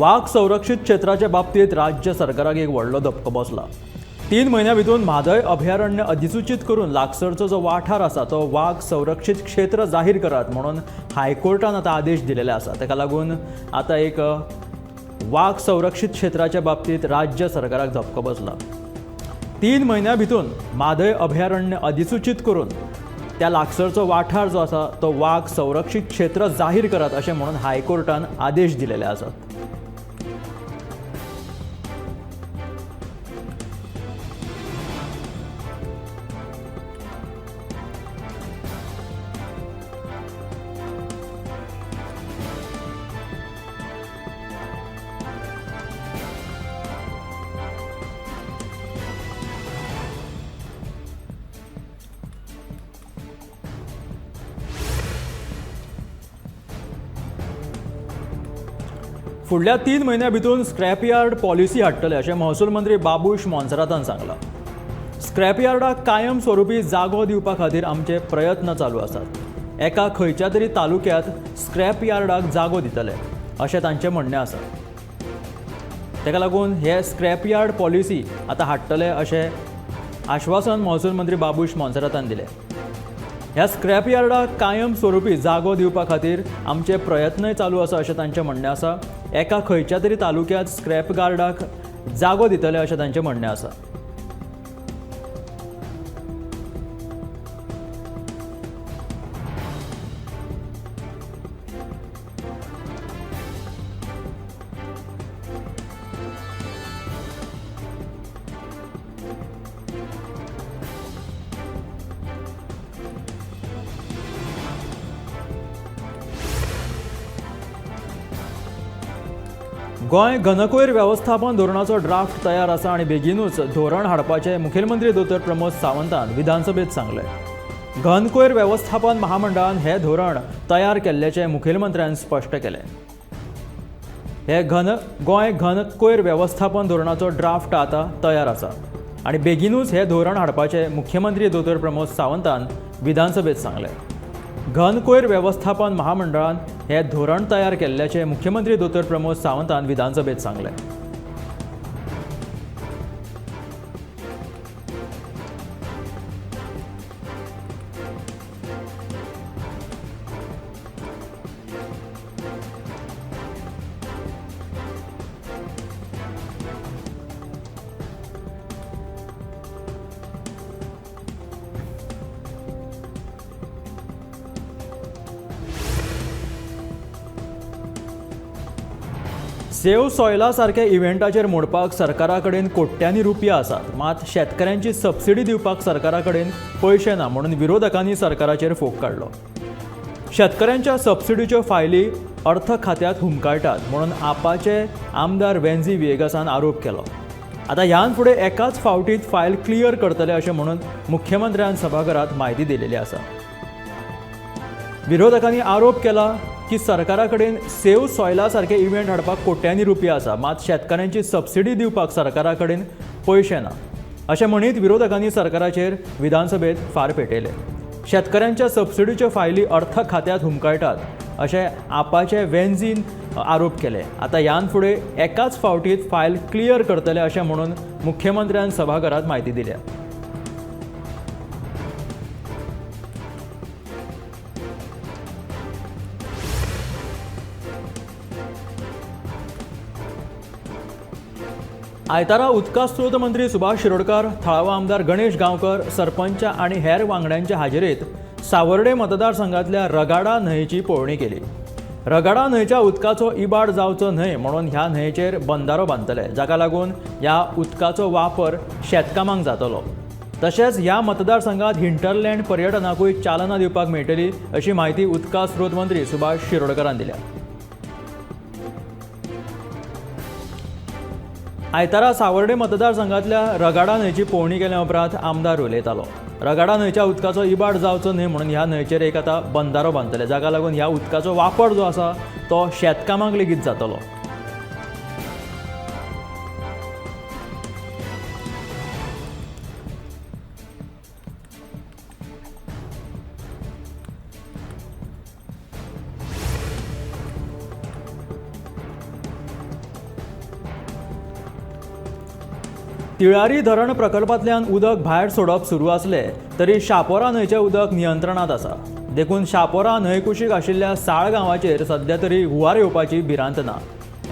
वाग संरक्षित क्षेत्राच्या बाबतीत राज्य सरकाराक एक व्हडलो धपको बसला। 3 म्हयन्या भितर म्हादय अभयारण्य अधिसूचित करून लागसरचो जो वाठार आसा तो वाग संरक्षित क्षेत्र जाहीर करात म्हणून हायकोर्टान आतां आदेश दिलेले आसा। ताका लागून आतां एक वाग संरक्षित क्षेत्राच्या बाबतीत राज्य सरकाराक धपको बसला। 3 म्हयन्या भितर म्हादय अभयारण्य अधिसूचित करून त्या लागसरचो वाठार जो आसा तो वाग संरक्षित क्षेत्र जाहीर करात अशें म्हणून हायकोर्टान आदेश दिलेले आसात। फुडल्या 3 म्हयन्या भितर स्क्रॅपयार्ड पॉलिसी हाडटले अशें महसूल मंत्री बाबूश मोन्सेरातान सांगलां। स्क्रॅपयार्डाक कायम स्वरुपी जागो दिवपा खातीर आमचे प्रयत्न चालू आसात। एका खंयच्या तरी तालुक्यांत स्क्रॅपयार्डाक जागो दितले अशें तांचें म्हणणें आसा। ताका लागून हे स्क्रॅपयार्ड पॉलिसी आतां हाडटले अशें आश्वासन महसूल मंत्री बाबूश मोन्सेरातान दिलें। ह्या स्क्रॅपयार्डाक कायम स्वरुपी जागो दिवपा खातीर आमचे प्रयत्नय चालू आसा अशें तांचें म्हणणें आसा। एका खंयच्या तरी तालुक्यांत स्क्रॅप गार्डाक जागो दितले अशें तांचें म्हणणें आसा। गोंय घनकोयर वेवस्थापन धोरणाचो ड्राफ्ट तयार आसा आनी बेगीनूच धोरण हाडपाचें मुखेलमंत्री दोतोर प्रमोद सावंतान विधानसभेत सांगलें। घनकोयर वेवस्थापन महामंडळान हें धोरण तयार केल्ल्याचें मुखेलमंत्र्यान स्पश्ट केलें। हे गोंय घनकोयर वेवस्थापन धोरणाचो ड्राफ्ट आतां तयार आसा आनी बेगीनूच हें धोरण हाडपाचें मुख्यमंत्री दोतोर प्रमोद सावंतान विधानसभेत सांगलें। घनकोयर वेवस्थापन महामंडळान हे धोरण तयार केल्ल्याचें मुख्यमंत्री दोतोर प्रमोद सावंतान विधानसभेत सांगलें। सेव सॉयला सारक्या इव्हेंटाचेर मोडपाक सरकारा कडेन कोट्यांनी रुपया आसात, मात शेतकऱ्यांची सबसिडी दिवपाक सरकारा कडेन पयशे ना म्हणून विरोधकांनी सरकाराचेर फोग काडलो। शेतकऱ्यांच्या सबसिडीच्यो फायली अर्थ खात्यांत हुमकाळटात म्हणून आपाचे आमदार वेन्झी व्हिएगासान आरोप केलो। आतां ह्यान फुडें एकाच फावटीत फायल क्लियर करतले अशें म्हणून मुख्यमंत्र्यान सभाघरांत म्हायती दिलेली आसा। विरोधकांनी आरोप केला की सरकारा कडेन सेव सॉयला सारखे इव्हेंट हाडपाक कोट्यांनी रुपया आसा, मात शेतकऱ्यांची सबसिडी दिवपाक सरकारा कडेन पयशे ना अशें म्हणीत विरोधकांनी सरकाराचेर विधानसभेत फार पेटयले। शेतकऱ्यांच्या सबसिडीच्यो फायली अर्थ खात्यांत हुमकाळटात अशें आपाचे वेन्झीन आरोप केले। आतां ह्यान फुडें एकाच फावटीत फायल क्लियर करतले अशें म्हणून मुख्यमंत्र्यान सभाघरांत म्हायती दिल्या। आयतारा उदका स्रोत मंत्री सुभाष शिरोडकर, थळावा आमदार गणेश गांवकर, सरपंच आनी हेर वांगड्यांच्या हाजेरीत सावर्डे मतदारसंघातल्या रगाडा न्हंयेची पळोवणी केली। रगाडा न्हंयच्या उदकाचो इबाड जावचो न्हय म्हणून ह्या न्हंयेचेर बंदारो बांदतले, जाका लागून ह्या उदकाचो वापर शेतकामांक जातलो। तशेंच ह्या मतदारसंघात हिंटरलँड पर्यटनाकूय चालना दिवपाक मेळटली अशी म्हायती उदका स्रोत मंत्री सुभाष शिरोडकरान दिल्या। आयतारा सावर्डे मतदारसंघातल्या रगाडा न्हंयची पळोवणी केल्या उपरांत आमदार उलयतालो। रगाडा न्हंयच्या उदकाचो इबाड जावचो न्हय म्हणून ह्या न्हंयचेर एक आतां बंदारो बांदतले, जाका लागून ह्या उदकाचो वापर जो आसा तो शेतकामाक लेगीत जातलो। तिळारी धरण प्रकल्पांतल्यान उदक भायर सोडप सुरू आसलें तरी शापोरा न्हंयचें उदक नियंत्रणांत आसा. देखून शापोरा न्हंय कुशीक आशिल्ल्या साळ गांवाचेर सध्या तरी हुंवार येवपाची भिरांत ना.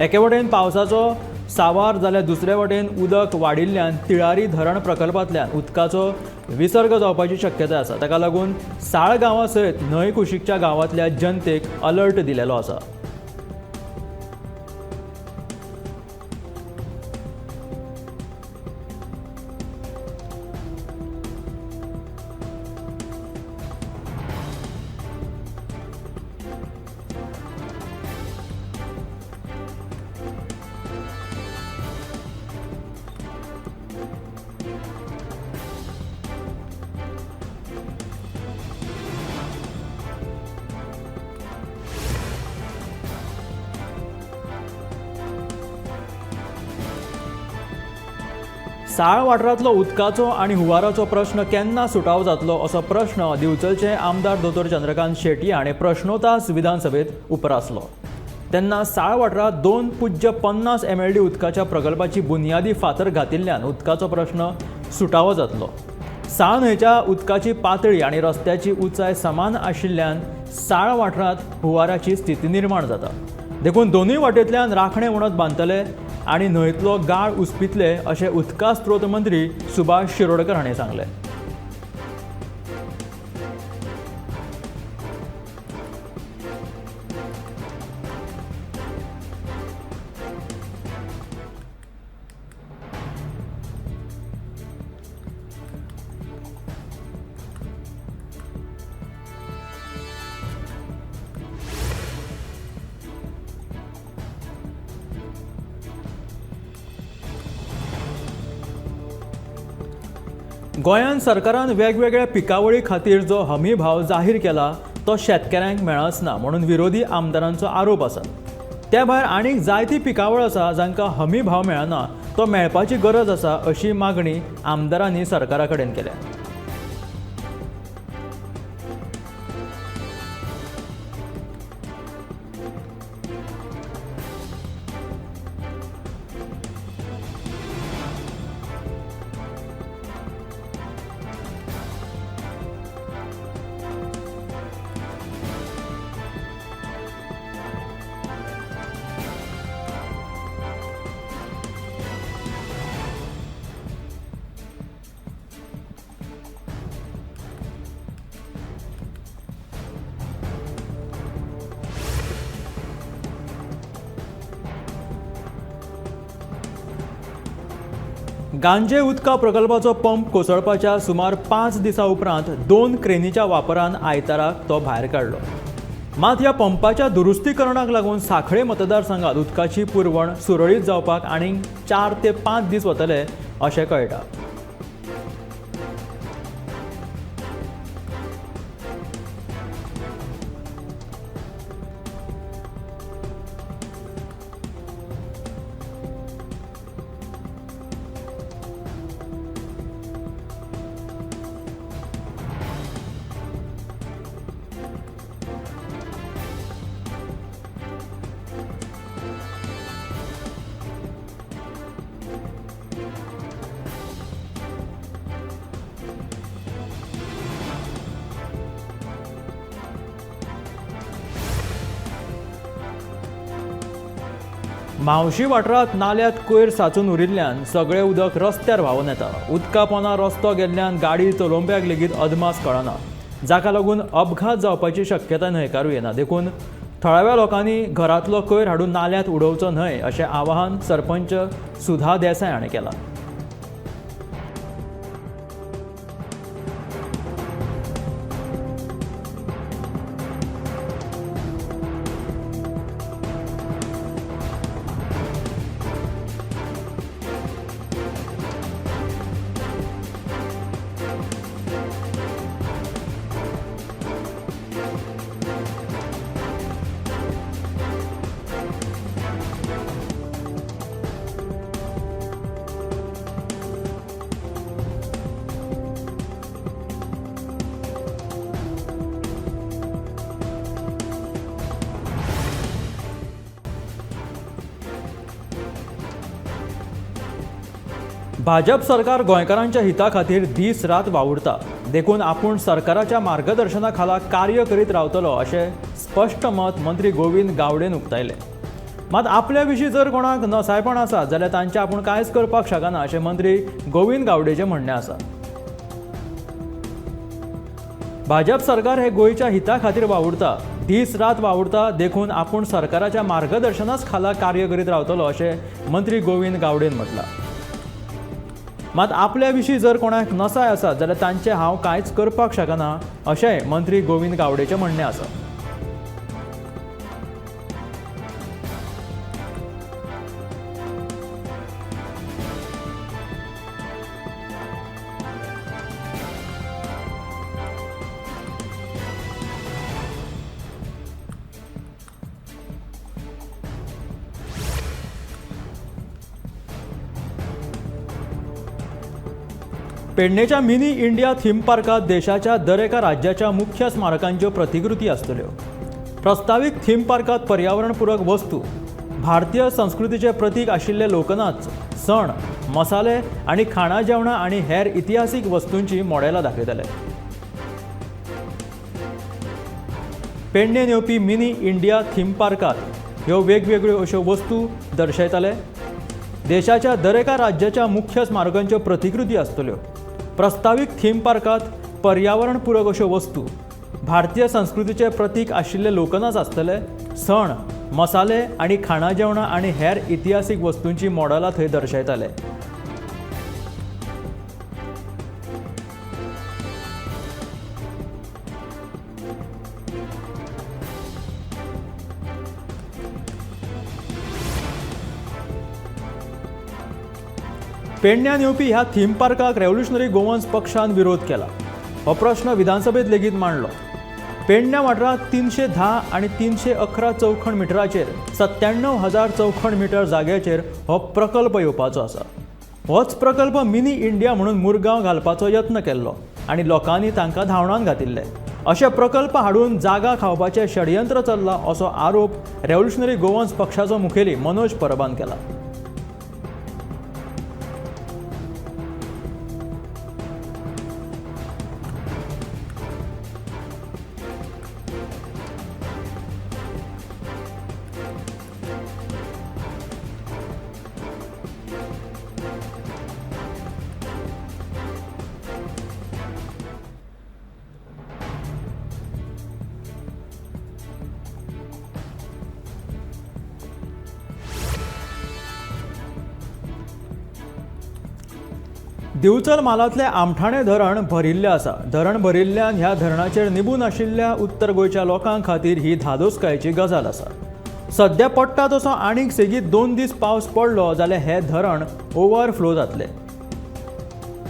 एके वटेन पावसाचो सावार जाल्यार दुसरे वटेन उदक वाडिल्ल्यान तिळारी धरण प्रकल्पांतल्यान उदकाचो विसर्ग जावपाची शक्यताय आसा. ताका लागून साळ गांवा सयत न्हंय कुशीकच्या गांवांतल्या जनतेक अलर्ट दिलेलो आसा. साळ वाठारांतलो उदकाचो आनी हुंवाराचो प्रश्न केन्ना सुटावो जातलो असो प्रश्न दिवचलचे आमदार दोतोर चंद्रकांत शेट्ये हाणें प्रश्नोतास विधानसभेत उप्रासलो. तेन्ना साळ वाठारांत 2.50 MLD उदकाच्या प्रकल्पाची बुनियादी फातर घातिल्ल्यान उदकाचो प्रश्न सुटावो जातलो. साळ न्हंयच्या उदकाची पातळी आनी रस्त्याची उंचाय समान आशिल्ल्यान साळ वाठारांत हुंवाराची स्थिती निर्माण जाता. देखून दोनूय वाटेंतल्यान राखणे वणत बांदतले आनी न्हंयतलो गाळ उस्पितले अशें उदका स्त्रोत मंत्री सुभाष शिरोडकर हाणें सांगलें. गोंयांत सरकारान वेगवेगळ्या पिकावळी खातीर जो हमी भाव जाहीर केला तो शेतकारांक मेळच ना म्हणून विरोधी आमदारांचो आरोप आसा. त्या भायर आनीक जायती पिकावळ आसा जांकां हमी भाव मेळना तो मेळपाची गरज आसा अशी मागणी आमदारांनी सरकारा कडेन केल्या. गांजे उदका प्रकल्पाचो पंप कोसळपाच्या सुमार 5 दिसां उपरांत 2 क्रेनीच्या वापरान आयताराक तो भायर काडलो. मात ह्या पंपाच्या दुरुस्तीकरणाक लागून सांखळे मतदारसंघात उदकाची पुरवण सुरळीत जावपाक आनीक 4 ते 5 दीस वतले अशें कळटा. म्हावशी वाठारांत नाल्यात कोयर साचून उरिल्ल्यान सगळें उदक रस्त्यार व्हांवून येता. उदका पोंदा रस्तो गेल्ल्यान गाडी चलोवप्याक लेगीत अदमास कळना, जाका लागून अपघात जावपाची शक्यताय न्हयकारूं येना. देखून थळाव्या लोकांनी घरांतलो कोयर हाडून नाल्यात उडोवचो न्हय अशें आवाहन सरपंच सुधा देसाय हाणें केलां. भाजप सरकार गोंयकारांच्या हिता खातीर दीस रात वावुरता, देखून आपूण सरकाराच्या मार्गदर्शना खाला कार्य करीत रावतलो अशें स्पश्ट मत मंत्री गोविंद गावडेन उक्तायलें। मात आपल्या विशीं जर कोणाक नसायपण आसा जाल्यार तांचें आपूण कांयच करपाक शकना अशें मंत्री गोविंद गावडेचें म्हणणें आसा। भाजप सरकार हे गोंयच्या हिता खातीर वावुरता, दीस रात वावुरता, देखून आपूण सरकाराच्या मार्गदर्शनाच खाला कार्य करीत रावतलो अशें मंत्री गोविंद गावडेन म्हटलां। मात आपल्या विशीं जर कोणाक नसाय आसा जाल्यार तांचें हांव कांयच करपाक शकना अशेंय मंत्री गोविंद गावडेचें म्हणणें आसा। पेडणेच्या मिनी इंडिया थीम पार्कात देशाच्या दर एका राज्याच्या मुख्य स्मारकांच्यो प्रतिकृती आसतल्यो। प्रस्तावीत थीम पार्कात पर्यावरणपूरक वस्तू, भारतीय संस्कृतीचे प्रतीक आशिल्ले लोकनाच, सण, मसाले आनी खाणा जेवणां आनी हेर इतिहासीक वस्तूंची मॉडेलां दाखयतले। पेडणेन येवपी मिनी इंडिया थीम पार्कात ह्यो वेगवेगळ्यो अश्यो वस्तू दर्शयतले। देशाच्या दर एका राज्याच्या मुख्य स्मारकांच्यो प्रतिकृती आसतल्यो। प्रस्तावीत थीम पार्कात पर्यावरणपूरक अश्यो वस्तू, भारतीय संस्कृतीचे प्रतीक आशिल्ले लोकनाच आसतले, सण, मसाले आनी खाणा जेवणां आनी हेर इतिहासीक वस्तूंची मॉडेलां थंय दर्शयतले। पेडण्यान येवपी ह्या थीम पार्काक रेव्होल्युशनरी गोवन्स पक्षान विरोध केला। हो प्रश्न विधानसभेत लेगीत मांडलो। पेडण्या वाठारांत 310 आनी 311 चौखण मिटराचेर 97,000 चौखण मिटर जाग्याचेर हो प्रकल्प येवपाचो आसा। होच प्रकल्प मिनी इंडिया म्हणून मुरगांव घालपाचो यत्न केल्लो आनी लोकांनी तांकां धांवणान घातिल्ले। अशे प्रकल्प हाडून जागा खावपाचें षडयंत्र चल्लां असो आरोप रेव्होल्युशनरी गोवन्स पक्षाचो मुखेली मनोज परबान केला। दिवचल म्हालांतलें आमठाणे धरण भरिल्लें आसा। धरण भरिल्ल्यान ह्या धरणाचेर निबून आशिल्ल्या उत्तर गोंयच्या लोकां खातीर ही धादोसकायेची गजाल आसा। सद्या पडटा तसो आनीक सेगीत 2 दीस पावस पडलो जाल्यार हें धरण ओवरफ्लो जातलें।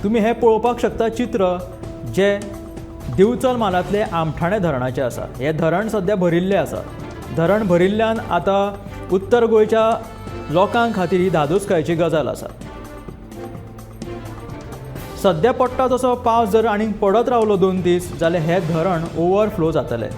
तुमी हें पळोवपाक शकता चित्र जें दिवचल म्हालांतलें आमठाणे धरणाचें आसा। हें धरण सद्या भरिल्लें आसा। धरण भरिल्ल्यान आतां उत्तर गोंयच्या लोकां खातीर ही धादोसकायेची गजाल आसा। सद्या पडटा तसो पावस जर आनीक पडत रावलो 2 दीस जाल्यार हें धरण ओवरफ्लो जातलें।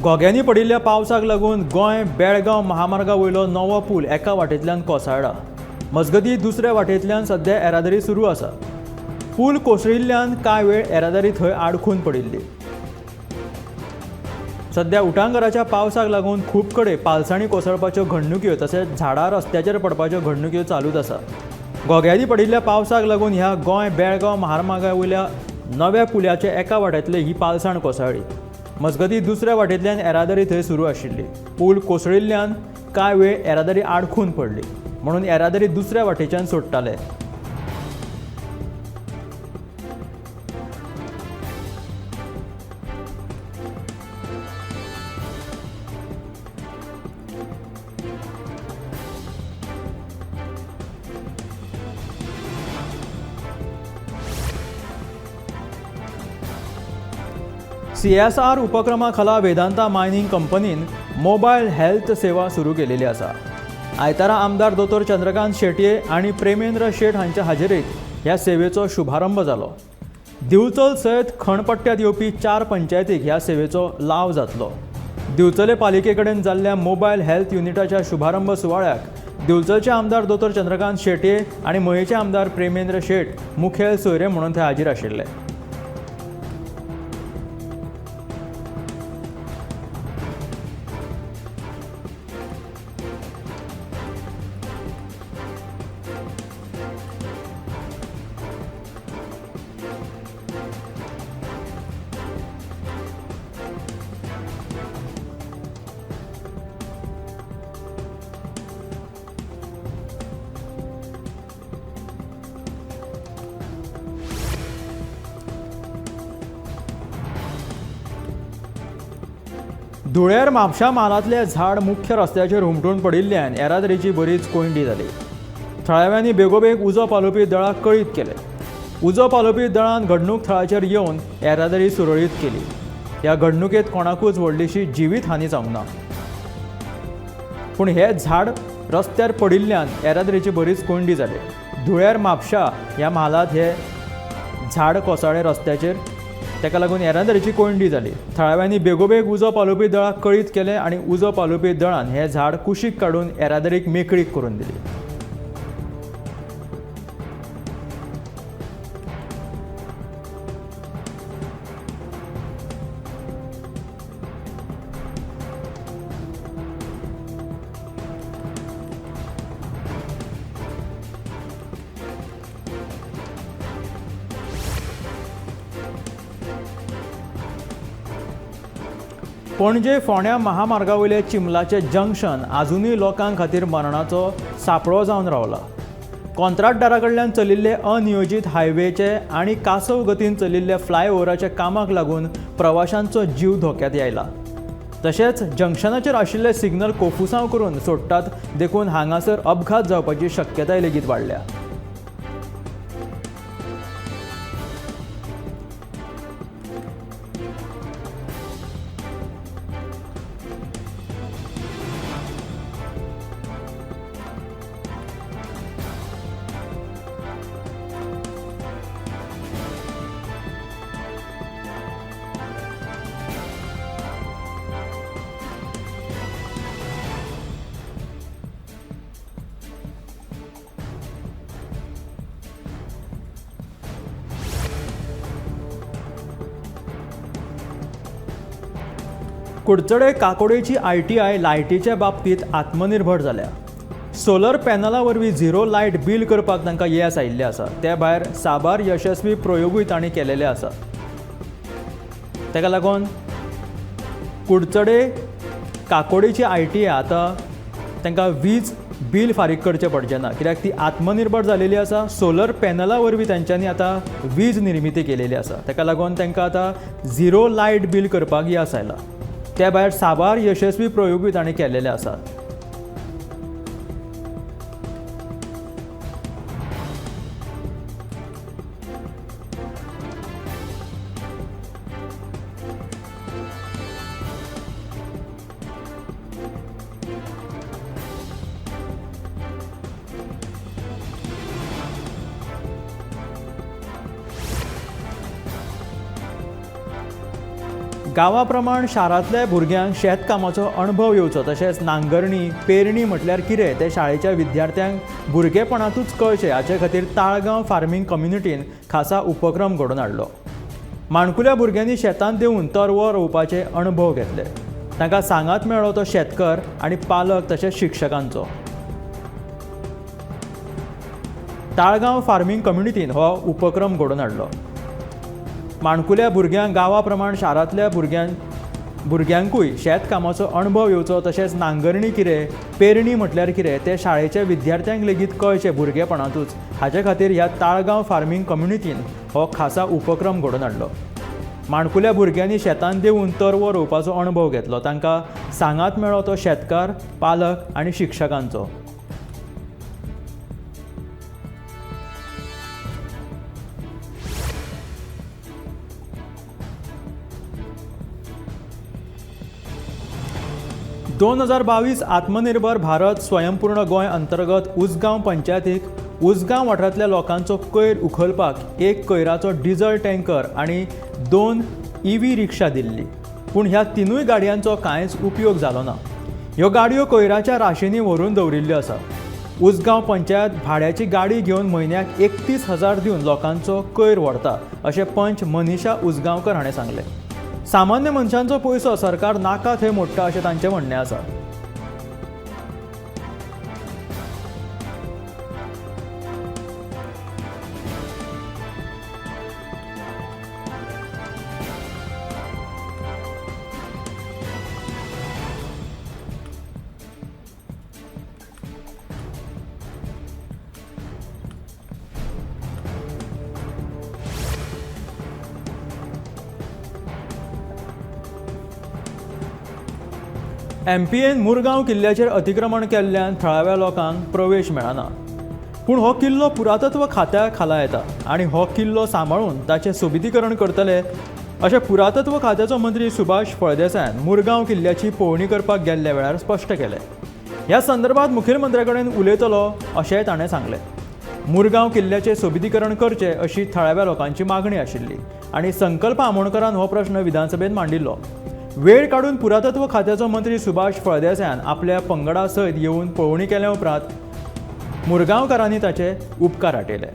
घोग्यांनी पडिल्ल्या पावसाक लागून गोंय बेळगांव महामार्गा वयलो नवो पूल एका वाटेंतल्यान कोसळ्ळा। मजगतीं दुसऱ्या वाटेंतल्यान सद्या येरादारी सुरू आसा। पूल कोसळिल्ल्यान कांय वेळ येरादारी थंय आडखून पडिल्ली। सद्या उटांगराच्या पावसाक लागून खूब कडेन पालसाणी कोसळपाच्यो घडणुक्यो तशेंच झाडां रस्त्याचेर पडपाच्यो घडणुक्यो चालूच आसा। घोग्यांनी पडिल्ल्या पावसाक लागून ह्या गोंय बेळगांव महामार्गा वयल्या नव्या पुलाच्या एका वाटेंतली ही पालसाण कोसळ्ळी। मजगतीं दुसऱ्या वाटेंतल्यान येरादारी थंय सुरू आशिल्ली। पूल कोसळिल्ल्यान कांय वेळ येरादारी आडखून पडली म्हणून येरादारी दुसऱ्या वाटेच्यान सोडटाले। CSR उपक्रमा खाला वेदांता मायनिंग कंपनीन मोबायल हेल्थ सेवा सुरू केलेली आसा. आयतारा आमदार दोतोर चंद्रकांत शेटये आनी प्रेमेंद्र शेट हांच्या हाजेरीत ह्या सेवेचो शुभारंभ जालो. दिवचल सयत खणपट्ट्यांत येवपी 4 पंचायतीक ह्या सेवेचो लाव जातलो. दिवचले पालिके कडेन जाल्ल्या मोबायल हेल्थ युनिटाच्या शुभारंभ सुवाळ्याक दिवचलचे आमदार दोतोर चंद्रकांत शेटये आनी मयेचे आमदार प्रेमेंद्र शेट मुखेल सोयरे म्हणून थंय हाजीर आशिल्ले. धुळेर म्हापशा म्हालांतलें झाड मुख्य रस्त्याचेर हुमटून पडिल्ल्यान येरादारीची बरीच कोंयडी जाली. थळाव्यांनी बेगोबेग उजो पालोवपी दळाक कळीत केलें. उजो पालोवपी दळान घडणूक थळाचेर येवन येरादारी सुरळीत केली. ह्या घडणुकेंत कोणाकूच व्हडलीशी जिवीत हानी जावंक ना, पूण हें झाड रस्त्यार पडिल्ल्यान येरादारीची बरीच कोंयडी जाली. धुळेर म्हापशा ह्या म्हालांत हें झाड कोसळ्ळें रस्त्याचेर, ताका लागून येरादारीची कोंयडी जाली. थळाव्यांनी बेगोबेग उजो पालोवपी दळाक कळीत केलें आनी उजो पालोवपी दळान हें झाड कुशीक काडून येरादारीक मेकळीक करून दिली. पणजे फोंड्या महामार्गा वयले चिमलाचें जंक्शन आजुनूय लोकां खातीर मरणाचो सापळो जावन रावला. कॉन्ट्राक्टदारा कडल्यान चलिल्ले अनियोजीत हायवेचे आनी कासव गतीन चलिल्ले फ्लायओव्हराच्या कामाक लागून प्रवाशांचो जीव धोक्यांत आयला. तशेंच जंक्शनाचेर आशिल्ले सिग्नल कोफुसांव करून सोडटात, देखून हांगासर अपघात जावपाची शक्यताय लेगीत वाडल्या. कुडचडे काकोडेची ITI लायटीच्या बाबतींत आत्मनिर्भर जाल्या. सोलर पॅनला वरवीं झिरो लायट बील करपाक तांकां येस आयिल्लें आसा. ते भायर साबार यशस्वी प्रयोगूय तांणी केलेले आसा. ताका लागून कुडचडे काकोडेची ITI आतां तांकां वीज बील फारीक करचें पडचें ना, कित्याक ती आत्मनिर्भर जालेली आसा. सोलर पॅनला वरवीं तांच्यांनी आतां वीज निर्मिती केलेली आसा. ताका लागून तांकां आतां झिरो लायट बील करपाक येस आयला. त्या भायर साबार यशस्वी प्रयोगूय तांणी केलेले आसात. गांवा प्रमाण शारांतल्या भुरग्यांक शेतकामाचो अणभव येवचो, तशेंच नांगरणी पेरणी म्हटल्यार कितें तें शाळेच्या विद्यार्थ्यांक भुरगेपणांतूच कळचें हाचे खातीर ताळगांव फार्मींग कम्युनिटीन खासा उपक्रम घडोवन हाडलो. माणकुल्या भुरग्यांनी शेतांत देंवून तरवो रोवपाचे अणभव घेतले. तांकां सांगात मेळ्ळो तो शेतकर आनी पालक तशेंच शिक्षकांचो. ताळगांव फार्मींग कम्युनिटीन हो उपक्रम घडोवन हाडलो. माणकुल्या भुरग्यांक गांवा प्रमाण शारांतल्या भुरग्यांकूय शेतकामाचो अणभव येवचो, तशेंच नांगरणी कितें पेरणी म्हटल्यार कितें तें शाळेच्या विद्यार्थ्यांक लेगीत कळचें भुरगेपणांतूच हाचे खातीर ह्या ताळगांव फार्मींग कम्युनिटीन हो खासा उपक्रम घडोवन हाडलो. माणकुल्या भुरग्यांनी शेतांत देंवून तरवो रोवपाचो अणभव घेतलो. तांकां सांगात मेळ्ळो तो शेतकार, पालक आनी शिक्षकांचो. 2022 आत्मनिर्भर भारत स्वयंपूर्ण गोंय अंतर्गत उसगांव पंचायतीक उसगांव वाठारांतल्या लोकांचो कोयर उखलपाक एक कोयराचो डिझल टँकर आनी 2 EV रिक्षा दिल्ली, पूण ह्या 3 गाडयांचो कांयच उपयोग जालो ना. ह्यो गाडयो कोयराच्या राशींनी व्हरून दवरिल्ल्यो आसा. उसगांव पंचायत भाड्याची गाडी घेवन म्हयन्याक 31,000 दिवन लोकांचो कोयर व्हरता अशें पंच मनीषा उसगांवकर हाणें सांगलें. सामान्य मनशांचो पयसो सरकार नाका थंय मोडटा अशें तांचें म्हणणें आसा. एमपीएन मुरगांव किल्ल्याचेर अतिक्रमण केल्ल्यान थळाव्या लोकांक प्रवेश मेळना, पूण हो किल्लो पुरातत्व खात्या खाला येता आनी हो किल्लो सांबाळून ताचें सोबितीकरण करतले अशें पुरातत्व खात्याचो मंत्री सुभाष फळदेसायान मुरगांव किल्ल्याची पळोवणी करपाक गेल्ल्या वेळार स्पश्ट केलें. ह्या संदर्भात मुखेलमंत्र्या कडेन उलयतलो अशेंय ताणें सांगलें. मुरगांव किल्ल्याचें सोबितीकरण करचें अशी थळाव्या लोकांची मागणी आशिल्ली आनी संकल्प आमोणकरान हो प्रश्न विधानसभेत मांडिल्लो. वेळ काडून पुरातत्व खात्याचो मंत्री सुभाष फळदेसायान आपल्या पंगडा सयत येवन पळोवणी केल्या उपरांत मुरगांवकारांनी ताचे उपकार आटयले.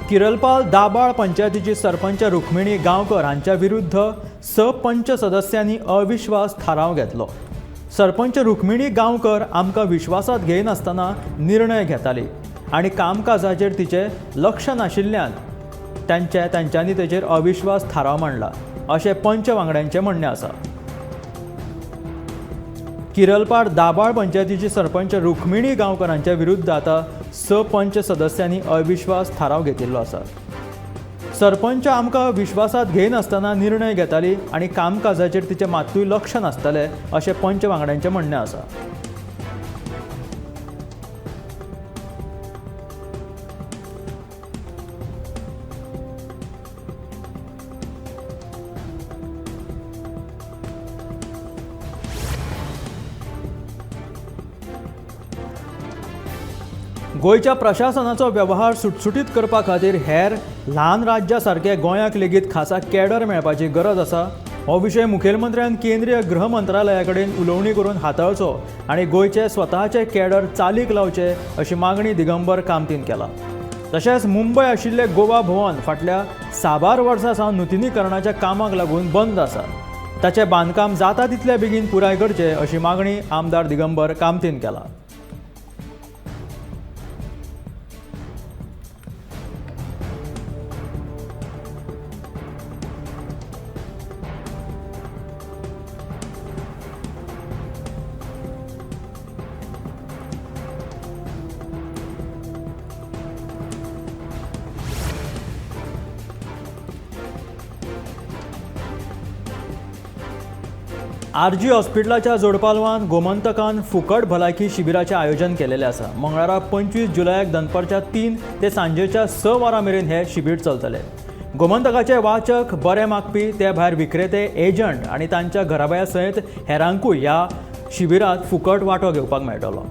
किरलपाल दाबाळ पंचायतीची सरपंच रुक्मिणी गांवकर हांच्या विरुद्ध 6 पंच सदस्यांनी अविश्वास थाराव घेतलो. सरपंच रुक्मिणी गांवकर आमकां विश्वासात घेयनासतना निर्णय घेताली आनी कामकाजाचेर तिचें लक्ष नाशिल्ल्यान तांच्यांनी तेचेर अविश्वास थाराव मांडला अशें पंच वांगड्यांचें म्हणणें आसा. किरलपाड दाबाळ पंचायतीची सरपंच रुक्मिणी गांवकर हांच्या विरुद्ध आतां 6 पंच सदस्यांनी अविश्वास थाराव घेतिल्लो आसा. सरपंच आमकां विश्वासात घेयनासतना निर्णय घेताली आनी कामकाजाचेर तिचें मात्तूय लक्ष नासतलें अशें पंच वांगड्यांचें म्हणणें आसा. गोंयच्या प्रशासनाचो वेव्हार सुटसुटीत करपा खातीर हेर ल्हान राज्यां सारके गोंयाक लेगीत खासा कॅडर मेळपाची गरज आसा. हो विशय मुखेलमंत्र्यान केंद्रीय गृह मंत्रालया कडेन उलोवणी करून हाताळचो आनी गोंयचे स्वताचे कॅडर चालीक लावचे अशी मागणी दिगंबर कामतीन केला. तशेंच मुंबय आशिल्ले गोवा भवन फाटल्या साबार वर्सां सावन नुतनीकरणाच्या कामाक लागून बंद आसा. ताचें बांदकाम जाता तितले बेगीन पुराय करचें अशी मागणी आमदार दिगंबर कामतीन केला. आरजी हॉस्पिटलाच्या जोडपालवान गोमंतकान फुकट भलायकी शिबिराचें आयोजन केलेलें आसा. मंगळारा 25 जुलयाक दनपारच्या 3 ते सांजेच्या 6 वरां मेरेन हें शिबीर चलतलें. गोमंतकाचे वाचक, बरे मागपी, ते भायर विक्रेते, एजंट आनी तांच्या घराब्या सयत हेरांकूय ह्या शिबिरांत फुकट वांटो घेवपाक मेळटलो.